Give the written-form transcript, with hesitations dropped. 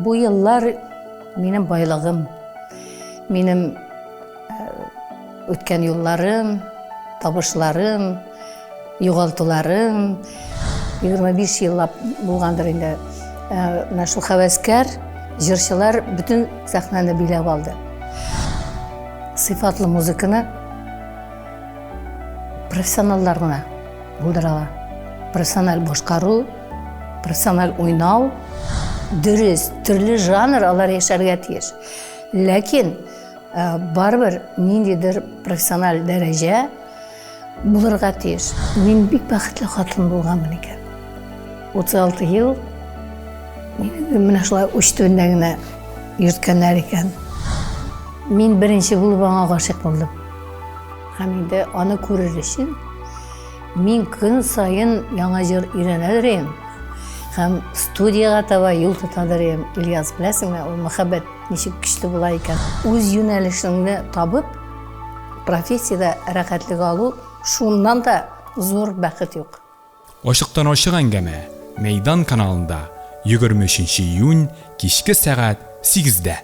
Бу еллар минем байлыгым, минем үткән юлларым, табышларым, югалтуларым. 25 еллап булгандыр инде. Менә шул хәвәскәр җырчылар бөтен сәхнәне биләп алды. Сыйфатлы музыканы профессионаллар гына булдыра ала. Профессиональ башкару, профессиональ уйнау, дөрес, төрле жанр алар яшәргә тиеш. Ләкин барыбер ниндидер профессиональ дәрәҗә булырга тиеш. Мин бик бәхетле хатын булганмын икән. 36 ел мине менә шулай уч төбендә генә йөрткәннәр икән. Мин беренче булып аңа гашыйк булдым. Һәм инде аны күрер өчен мин көн саен яңа җыр өйрәнәдер идем. Һәм студиягә таба юл тотадыр идем. Ильяс, беләсеңме, ул мәхәббәт ничек көчле була икән. Үз юнәлешеңне табып, профессиядә рәхәтлек алу, шуннан да зур бәхет юк. Ачыктан-ачык әңгәмә Мәйдан каналында 23 июнь кичке сәгать сигездә.